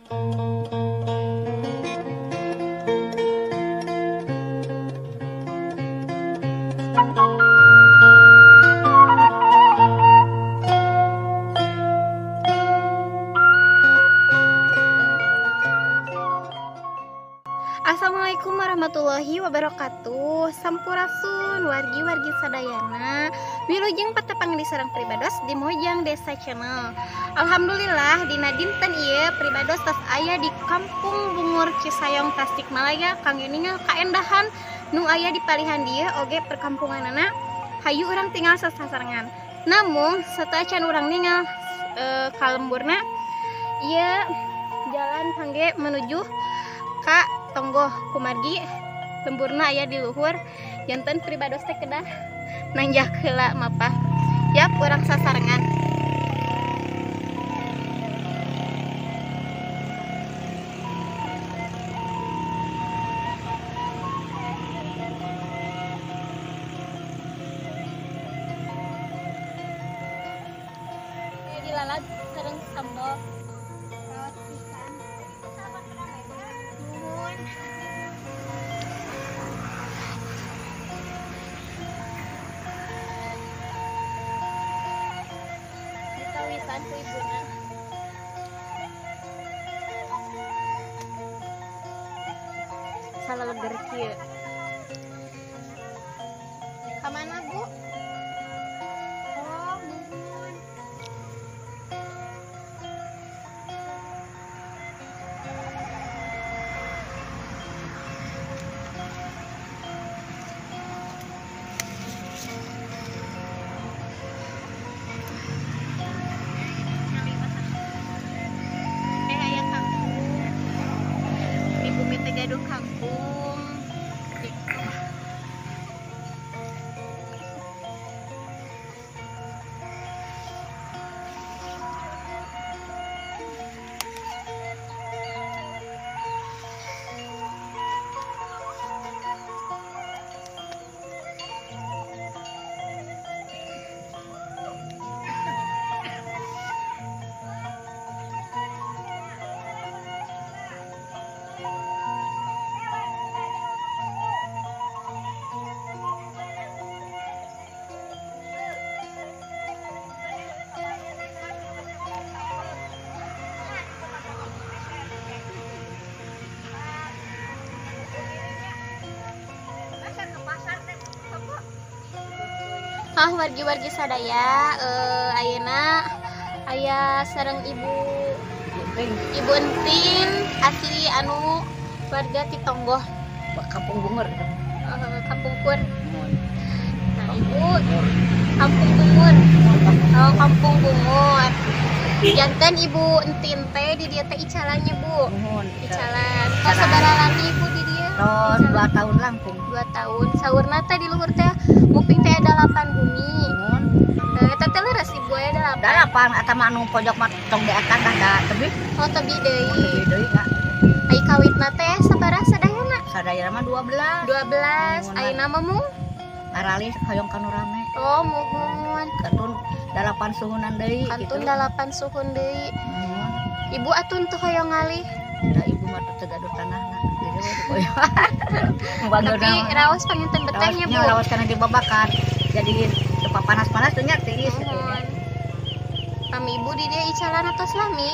Assalamualaikum warahmatullahi wabarakatuh. Sampurasun wargi-wargi sadayana. Wilujeng patepang di sareng pribados di Mojang Desa Channel. Alhamdulillah dina dinten ieu pribados tos aya di Kampung Bungur Cisayong Tasikmalaya kangge ningal kaendahan nu aya di palihan dieu oge perkampunganana. Hayu urang tinggal sasarengan. Namun sateuacan urang ningal ka lemburna ieu jalan kangge menuju ka Tonggoh kumargi lemburna aya di luhur janten pribados teh kedah nanjak heula mapah. Yap, urang sasarengan. Dilalad sareng sambal. Raos pisan. Nuhun. Ditawisan ku ibuna. Salaleger kieu. Ka mana, Bu? Oh, nuhun. Aya kangkung. Di bumi teh gaduh kangkung. Ah, wargi-wargi sadaya, ayeuna aya sareng Ibu Entin asli anu warga ti Tonggoh, Kampung Bungur. Kampung Kur. Nah, Ibu Kampung Bungur. Oh, Kampung Bungur. Janten Ibu Entin teh di dieu teh icalannya, Bu. Nuhun. Icalan. Tos sabaraha lami Ibu di dieu? Tos 2 tahun langkung. 2 tahun. Saurna teh di luhur teh nguping teh ada 8 bumi. Nuhun. Eta teh leres Ibu aya 8. 8 eta mah anu pojok mah tong diakan dah da tebih. Oh, tebih deui. Tebih deui ka. Ai kawitna teh sabaraha sadayana? Sadayana mah 12. 12. Ayeuna mah mung aralis hoyong ka nu rame. Oh, muhun. Kantun 8 suhunan deui. Kantun 8 suhun deui. Ibu atun teu hoyong ngalih. Da ibu mah teu gaduh tanahna. Tapi raos panginten betehnya, Bu. Raos kana dibabakan. Jadi teu panas-panas teu nya tiis. Pami ibu di dieu icalan atos lami?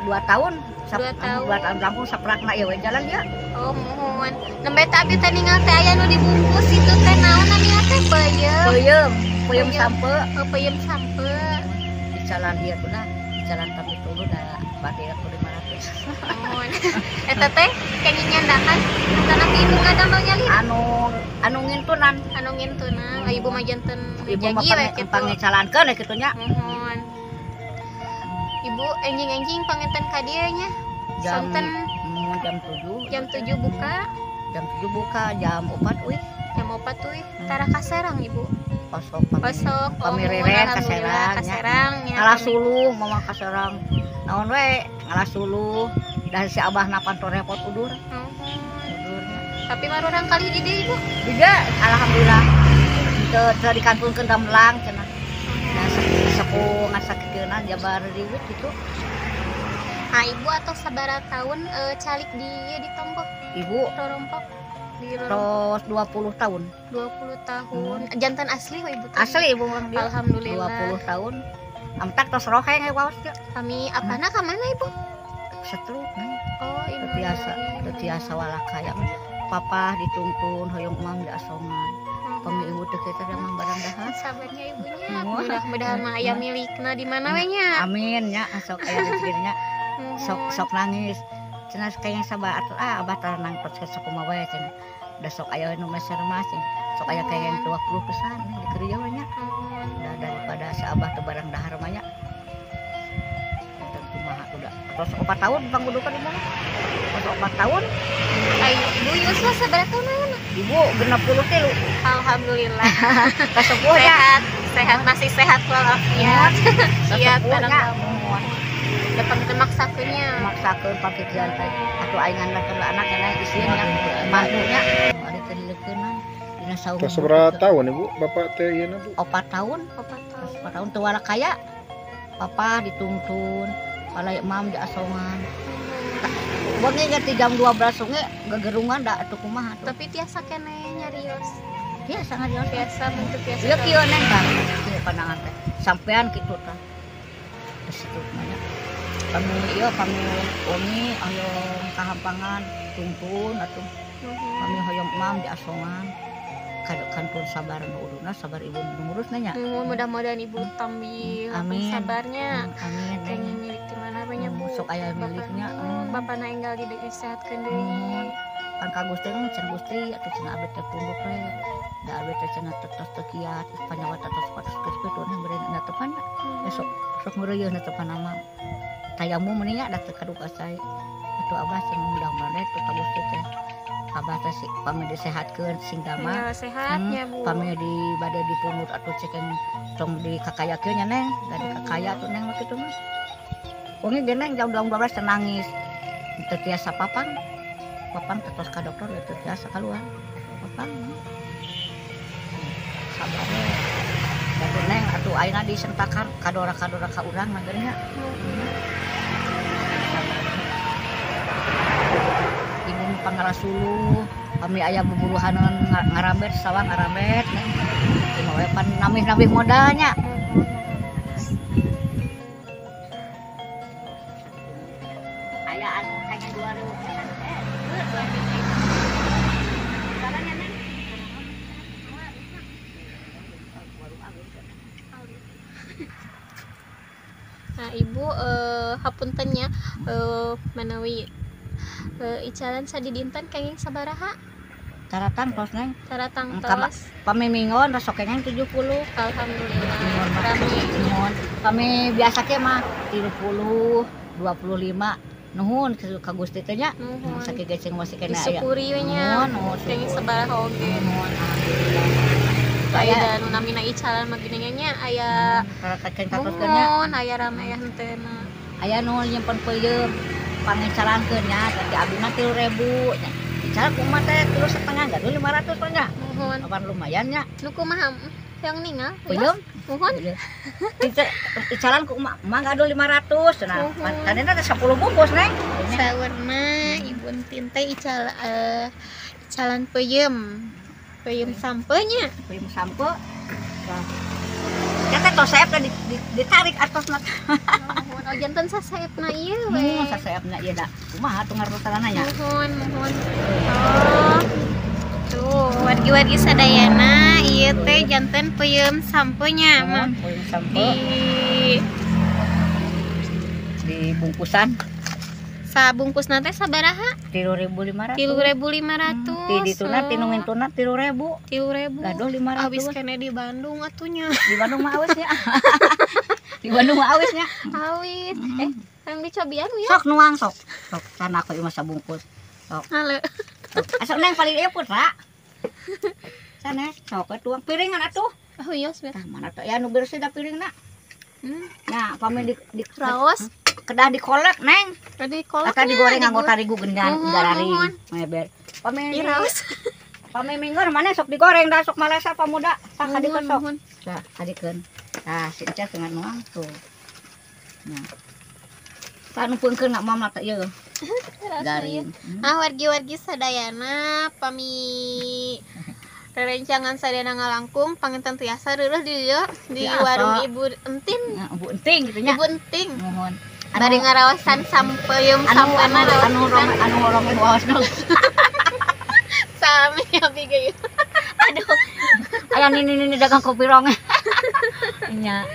2 tahun. 2 tahun. 2 tahun langkung saprakna ieu we jalan ya. Oh, muhun. Nembe teh abdi teh ningal teh aya nu dibungkus itu teh naon namina teh peuyeum. Peuyeum, peuyeum sampe. Oh, peuyeum sampe. Icalan ieu teh icalan tapi tuluh da bade 500. Muhun. Eta teh kenging nyandakan atanapi ibu ngadamel nyalira? Anu ngintunan. Anu ngintunan. Ibu mah janten ibu mah pangicalankeun we kitu nya. Muhun. Ibu enjing-enjing panginten ka dieu nya. Sonten jam 7. Jam 7 buka. Jam 7 buka, jam 4 uih. Jam 4 uih. Tara ka Serang Ibu. Osok. Osok. Pamireret ka Serang. Ka Serang nya. Ngalah suluh mama ka Serang. Naon we ngalah suluh dan si abah napan teu repot udur. Udurnya. Tapi marurang kali di dieu Ibu. Di dieu alhamdulillah. Teu dikantunkeun damelang cenah. Nah, sepuh ngasakikeunna jabar riwit gitu. Nah, ibu atau sabaraha tahun calik di ieu di Tombo? Ibu Rorompok di tos 20 tahun. 20 tahun. Jantan asli we ibu teh? Asli ibu mah dia. Alhamdulillah. 20 tahun. Amtak tos roheng we waos teh. Kami apana ka mana ibu? Setruk neng. Oh, ibu. Teu tiasa walakaya. Papa dituntun hoyong emam di asongan. Pami ibu teh kitu da mah barang dahar. Sabarnya ibunya. Mudah-mudahan mah aya milikna di mana we nya. Amin nya sok aya rezekina nya. Sok sok nangis. Cenah kayang sabar atuh ah abah tara nangtos sok kumaha wae cenah. Da sok aya nu meser mah cenah. Sok aya kayang 20 pisan di kerja we nya. Da daripada si abah teu barang dahar mah nya. Teu kumaha udah. Tos 4 tahun panggudukan ibu mah. Tos 4 tahun. Ai ibu yuswa sabaraha tahun ayeuna? Ibu 63. Alhamdulillah. Kasepuh ya. Sehat, sehat masih sehat walafiat. Iya, Kasepuhnya. Depan teu maksakeunnya. Maksakeun pakikian teh. Atuh aing nganterkeun anak nya isieun nya mantunya. Ari teh dileukeunna dina saung. Tos sabaraha tahun ibu bapak teh ieu na bu? 4 tahun. 4 tahun. 4 tahun teu walakaya. Papa dituntun, palai emam di asongan. Wengi ge ti jam 12 wengi gegerungan da atuh kumaha tuh. Tapi tiasa keneh nyarios. Tiasa ngarios. Tiasa bentuk tiasa. Ieu kieu neng tah, kieu pandangan teh. Sampean kitu tah. Geus kitu mah nya. Pami ieu pami wengi hoyong kahampangan tuntun atuh. Pami hoyong emam di asongan. Kantun sabar nu uduna sabar ibu nu ngurus nya. Mudah-mudahan ibu tambih sabarnya. Amin. Kayaknya milik di mana banyak bu. Sok aya miliknya. Bapana enggal di disehatkeun deui. Pan ka Gusti mah can Gusti atuh cenah abdi teh punduk we. Da abdi teh cenah tetos teu kiat, panyawa tetos patos kitu na bere netepan. Sok sok ngeureuyeuh netepan mah. Tayamum meni nya da teu kaduka cai. Atuh abah cenah mudah-mudahan teh ka Gusti teh. Abah teh si pami disehatkeun sing damah. Ya, sehat ya Bu. Pami di bade dipungut atuh cekeng tong di kakayakeun nya neng, da di kakaya atuh neng kitu mah. Wengi ge neng jam 12 teh nangis. Teu tiasa papang. Papang tetos ka dokter teu tiasa kaluar. Papang. Sabar we. Atuh neng atuh ayeuna disentakan kadora-kadora ka urang mah nya. Ibu pangarasuluh, kami aya buburuhaneun ngarambet sawah ngarambet neng. Cuma we pan namih-namih modalnya. Aya anu kayaknya 2000 pisan teh. Nah, ibu hapunten nya manawi icalan sadidinten kenging sabaraha? Taratang tos neng. Taratang tos. Pami minggon resok kenging 70. Alhamdulillah. Rame. Pami biasa ke mah 30, 25. Nuhun ka Gusti teh nya. Nuhun. Sakieu ge cing masih kena aya. Disyukuri we nya. Nuhun, kenging sabaraha oge. Nuhun, alhamdulillah. Aya da nu namina icalan mah geuning nya aya nuhun, aya rame aya henteu. Aya nu nyimpen peuyeum pangicalankeun nya tadi abdi mah 3.000 nya. Icalan kumaha teh 3,5 gaduh 500 mah nya. Nuhun. Kapan lumayan nya. Nu kumaha yang ningal? Peuyeum. Nuhun. Icalan ku emak gaduh 500 cenah. Tadina teh 10 bungkus neng. Saurna ibu Entin teh icalan peuyeum. Peuyeum sampeunya. Peuyeum sampeu. Teh teh tos saepna ditarik atosna. Nuhun, oh janten sasaepna ieu we. Nuhun sasaepna ieu da. Kumaha atuh ngarotanana nya? Nuhun, nuhun. Oh. Tuh, wargi-wargi sadayana ieu teh janten peuyeum sampeunya mah. Peuyeum sampeu. Di bungkusan. Sabungkusna teh sabaraha? 3.500. 3.500. Ti dituna ti nu ngintuna 3.000. 3.000. Gaduh 500. Awis keneh di Bandung atunya. Di Bandung mah awis nya. Di Bandung mah awis nya. Awis. Yang dicobian ya. Sok nuang sok. Sok sana aku ieu mah sabungkus. Sok. Halo. Asal neng paling ieu putra. Sanes sok tuang piringan atuh. Oh iya, tah mana teh ya nu bersih da piringna. Nah, pami di raos kedah dikolek neng. Kedah dikolek. Atau digoreng nganggo tarigu gendan gararing. Meber. Pami raos. Pami minggon mana sok digoreng dah sok malesa pamuda. Tah kadikeun sok. Tah kadikeun. Tah si Encas dengan nuang tuh. Nah. Tah nu peungkeun nak mama teh ieu. Garing. Ah wargi-wargi sadayana pami rerencangan sadayana ngalangkung panginten tiasa reureun di dieu di warung Ibu Entin. Ibu Enting kitu nya. Ibu Enting. Nuhun. Bari ngarawasan sampeum sampana anu anu ronge waosna. Sami abi ge. Aduh. Aya nini dagang kopi ronge. Nya.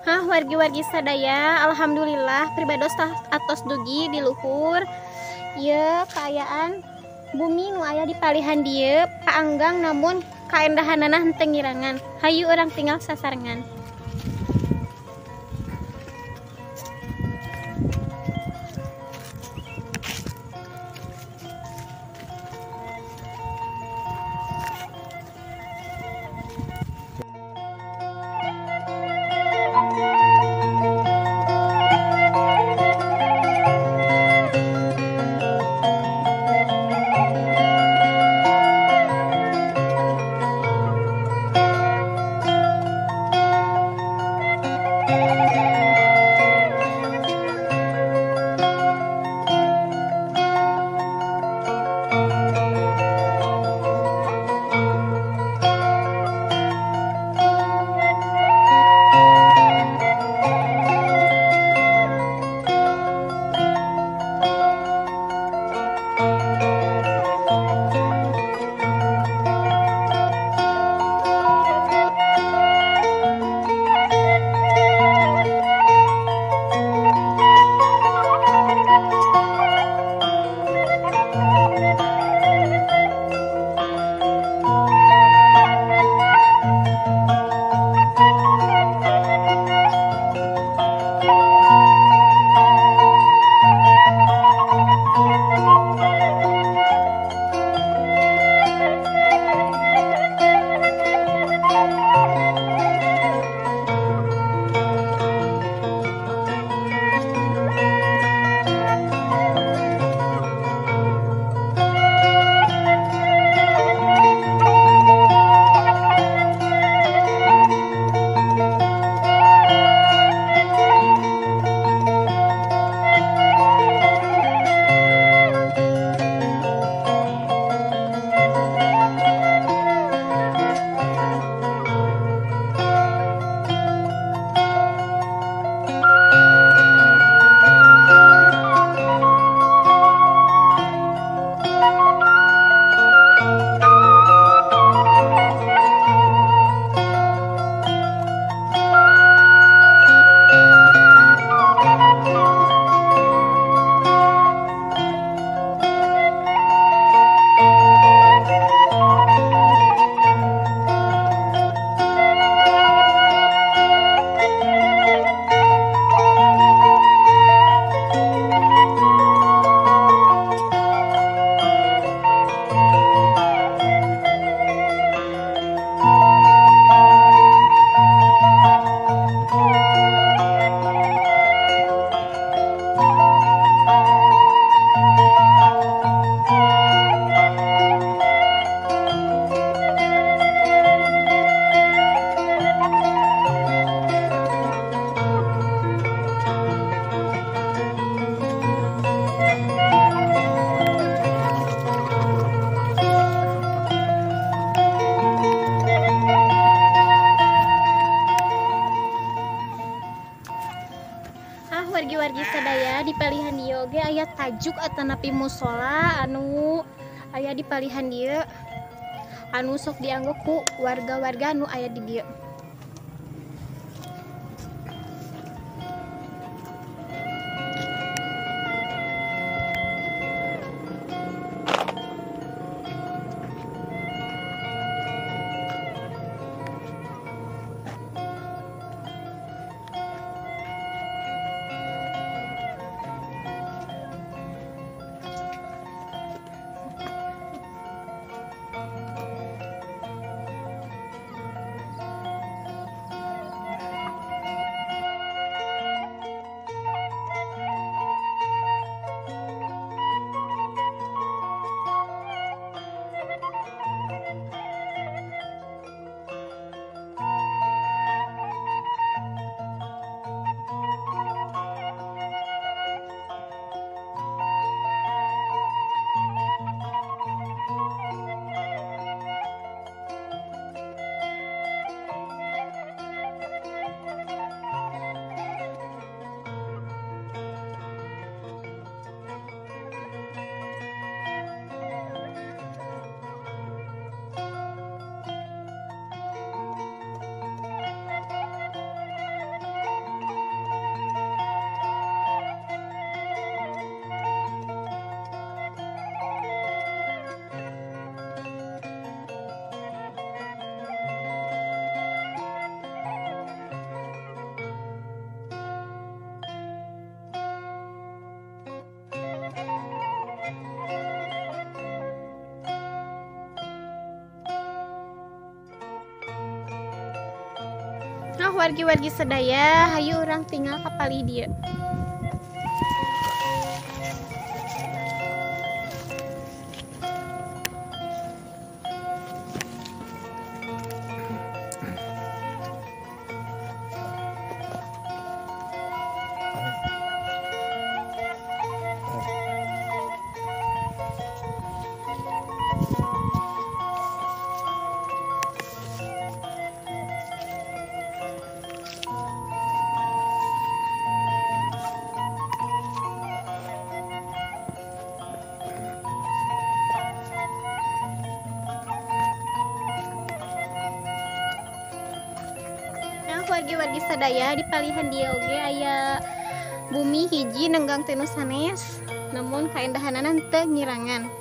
Hah wargi-wargi sadaya, alhamdulillah pribados atos dugi di luhur. Ieu kaayaan bumi nu aya di palihan dieu paanggang namun kaendahanana henteu ngirangan. Hayu urang tinggal sasarengan. aya tajuk atanapi musola anu aya di palihan dieu anu sok dianggo ku warga-warga anu aya di dieu. Nah, wargi-wargi sadaya, hayu urang tinggal ka palih dieu. Wargi-wargi sadaya di palihan dieu oge aya bumi hiji nenggang teu sanes, namun kaendahanana teu ngirangan.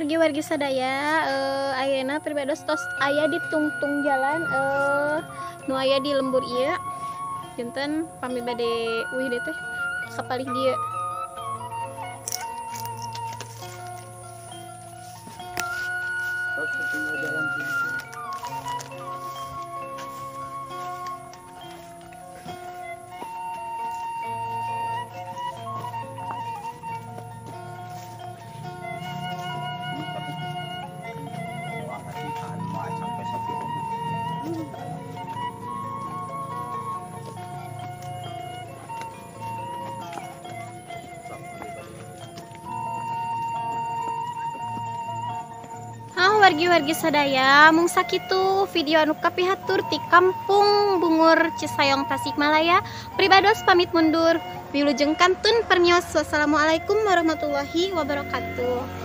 Wargi-wargi sadaya, ayeuna pribados tos aya di tungtung jalan nu aya di lembur ieu. Janten pami bade uih deui teh kapalih dieu. Wargi-wargi sadaya, mung sakitu video anu kapihatur ti Kampung Bungur Cisayong Tasikmalaya. Pribados pamit mundur. Wilujeng kantun permios. Wassalamualaikum warahmatullahi wabarakatuh.